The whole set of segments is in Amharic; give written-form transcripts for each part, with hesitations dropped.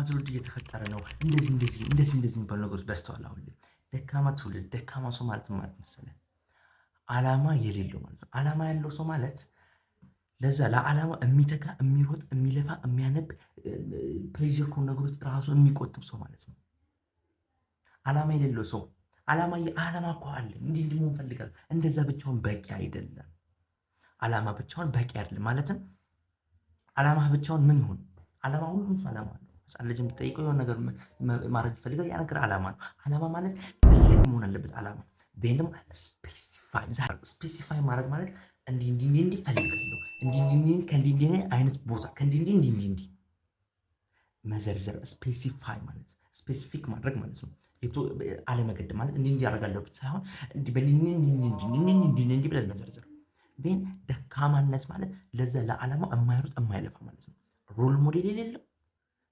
ትውልድ እየተፈጠረ ነው። እንደዚህ እንደዚህ እንደዚህ እንደዚህ የሚባሉ ነገሮች በዝተዋል። አሁን ላይ ደካማ ትውልድ፣ ደካማ ሰው ማለት መሰለህ አላማ የሌለው ማለት ነው። አላማ ያለው ሰው ማለት ለዛ ለዓላማ የሚተጋ፣ የሚሮጥ፣ የሚለፋ፣ የሚያነብ፣ pleasure ከሆኑ ነገሮች ራሱን የሚቆጥብ ሰው ማለት ነው። አላማ የሌለው ሰው፣ አላማ አላማ እኮ አለ፣ እንዲህ እንዲህ መሆን እፈልጋለሁ፣ እንደዛ ብቻውን በቂ አይደለም። አላማ ብቻውን በቂ አይደለም። ማለትም አላማ ብቻውን ምን ይሁን? አላማ፣ ሁሉም ሰው አላማ አለው። ህፃን ልጅ ብትጠይቀው የሆነ ነገር ማድረግ ይፈልጋል። ያ ነገር አላማ ነው። አላማ ማለት ትልቅ መሆን አለበት። አላማ ደግሞ specify specify ማድረግ ማለት እንዲህ እንዲህ እንዲህ እንዲህ እፈልጋለሁ፣ እንዲህ እንዲህ እንዲህ፣ ከእንዲህ እንዲህ አይነት ቦታ፣ ከእንዲህ እንዲህ እንዲህ እንዲህ እንዲህ መዘርዘር፣ specify ማለት specific ማድረግ ማለት ነው። አለመገደብ ማለት እንዲህ እንዲህ አደርጋለሁ ብቻ ሳይሆን እንዲህ በእንዲህ እንዲህ እንዲህ እንዲህ እንዲህ እንዲህ ብለህ መዘርዘር። ግን ደካማነት ማለት ለዛ ለዓላማው የማይሮጥ፣ የማይለፋ ማለት ነው። Role model የሌለው፣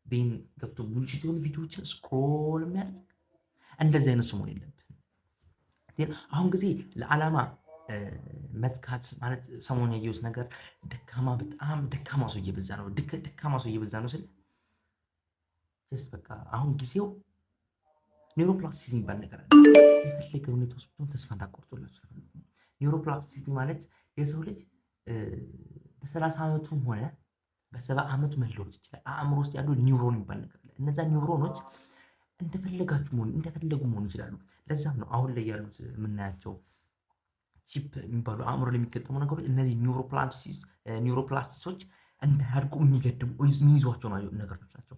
then ገብቶ bullshit የሆኑ ቪዲዮዎችን scroll የሚያደርግ፣ እንደዚህ አይነት ሰው መሆን የለብህም። ግን አሁን ጊዜ ለዓላማ መትካት ማለት ሰሞኑን ያየሁት ነገር ደካማ፣ በጣም ደካማ ሰው እየበዛ ነው። ደካማ ሰው እየበዛ ነው ስል just በቃ አሁን ጊዜው neuroplasticity የሚባል ነገር አለ። የፈለገ ሁኔታ ውስጥ ብትሆን ተስፋ እንዳትቆርጡላችሁ። Neuroplasticity ማለት የሰው ልጅ በ30 ዓመቱም ሆነ በ70 ዓመቱ መለወጥ ይችላል። አእምሮ ውስጥ ያሉ ኒውሮን የሚባል ነገር አለ። እነዛ ኒውሮኖች እንደፈለጋችሁ መሆን፣ እንደፈለጉ መሆን ይችላሉ። ለዛም ነው አሁን ላይ ያሉት የምናያቸው chip የሚባሉ አእምሮ ላይ የሚገጠሙ ነገሮች እነዚህ neuroplasticity ዎች እንዳያድጉ የሚገድቡ፣ የሚይዟቸው ነገሮች ናቸው።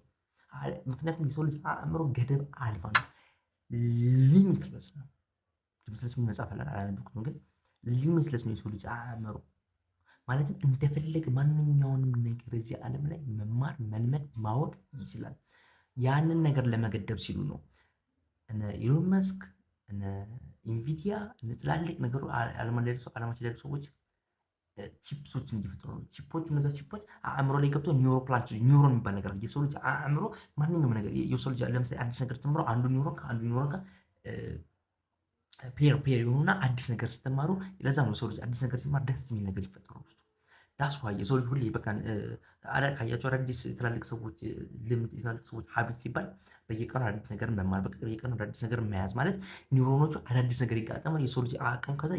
ምክንያቱም የሰው ልጅ አእምሮ ገደብ አልባ ነው፣ limitless ነው። Limitless መጽሐፍ አላነበብኩም፣ ግን limitless ነው የሰው ልጅ አእምሮ። ማለትም እንደፈለገ ማንኛውንም ነገር እዚህ ዓለም ላይ መማር፣ መልመድ፣ ማወቅ ይችላል። ያንን ነገር ለመገደብ ሲሉ ነው እነ ኢሎን መስክ፣ እነ ኢንቪዲያ፣ እነ ትላልቅ ነገሩ ዓለማችን ላይ ያሉ ሰዎች ቺፕሶችን እየፈጠሩ ነው። Chip ኦች፣ እነዛ chip ኦች አእምሮ ላይ ገብቶ neuroplastic neuron የሚባል ነገር አለ። የሰው ልጅ አእምሮ ማንኛውም ነገር፣ የሰው ልጅ ለምሳሌ አዲስ ነገር ስትማሩ አንዱ ኒውሮን ከአንዱ ኒውሮን ጋር pair pair የሆኑና አዲስ ነገር ስትማሩ፣ ለዛ ነው ሰው ልጅ አዲስ ነገር ሲማር ደስ የሚል ነገር ይፈጠራል ውስጡ። That's why የሰው ልጅ ሁሌ በቃ ካያቸው አዳዲስ ትላልቅ ሰዎች ልምድ፣ የትላልቅ ሰዎች habit ሲባል በየቀኑ አዳዲስ ነገር መማር፣ በየቀኑ አዳዲስ ነገር መያዝ ማለት ኒውሮኖቹ አዳዲስ ነገር ይጋጠማል። የሰው ልጅ አቅም ከዛ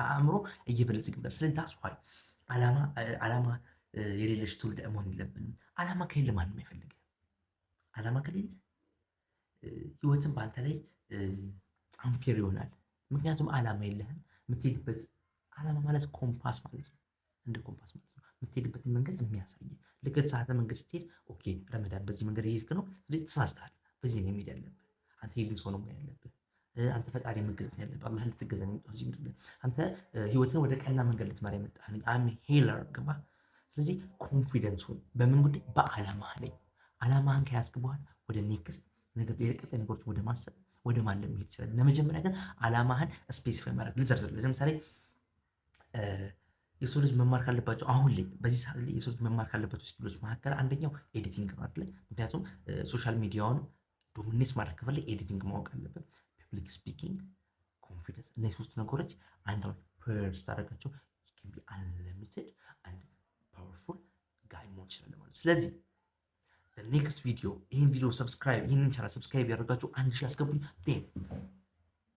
አእምሮ እየበለጸገ ይመጣል። ስለዚህ that's why አላማ የሌለሽ ትውልድ መሆን የለብንም። አላማ ከሌለ ማንም አይፈልግም። አላማ ከሌለ ህይወትን በአንተ ላይ unfair ይሆናል። ምክንያቱም አላማ የለህም። የምትሄድበት አላማ ማለት ኮምፓስ ማለት ነው። እንደ ኮምፓስ ማለት ነው። የምትሄድበትን መንገድ የሚያሳይ። ልክ የተሳሳተ መንገድ ስትሄድ okay ረመዳን በዚህ መንገድ እየሄድክ ነው፣ ስለዚህ ተሳስተሃል። በዚህ ነው መሄድ ያለብህ። አንተ የግል ሰው ነው መሆን ያለብህ። አንተ ፈጣሪ መገዛት ያለብህ፣ አላህ ልትገዛ ነው የመጣኸው እዚህ ምድር ላይ። አንተ ህይወትን ወደ ቀና መንገድ ልትመራ የመጣህ ነኝ። I'm healer፣ ገባህ? ስለዚህ confidence ሁን። በምን ጉዳይ? በአላማህ ላይ። አላማህን ከያዝክ በኋላ ወደ next ነገር፣ የቀጣይ ነገሮች ወደ ማሰብ፣ ወደ ማለም መሄድ ይችላል። ለመጀመሪያ ግን አላማህን specify ማድረግ። ልዘርዝር። ለምሳሌ የሰው ልጅ መማር ካለባቸው፣ አሁን ላይ በዚህ ሰዓት ላይ የሰው ልጅ መማር ካለባቸው skill ኦች መካከል አንደኛው editing ነው አይደለ? ምክንያቱም social media ውን dominate ማድረግ ከፈለግ editing ማወቅ አለብን። Public speaking፣ confidence፣ እነዚህ ሶስት ነገሮች አንድ ላይ pair ስታደርጋቸው can be unlimited and powerful guy መሆን ይችላል ማለት። ስለዚህ next video ይህን ቪዲዮ subscribe፣ ይህንን channel subscribe ያደርጋችሁ 1000 ያስገቡኝ። Then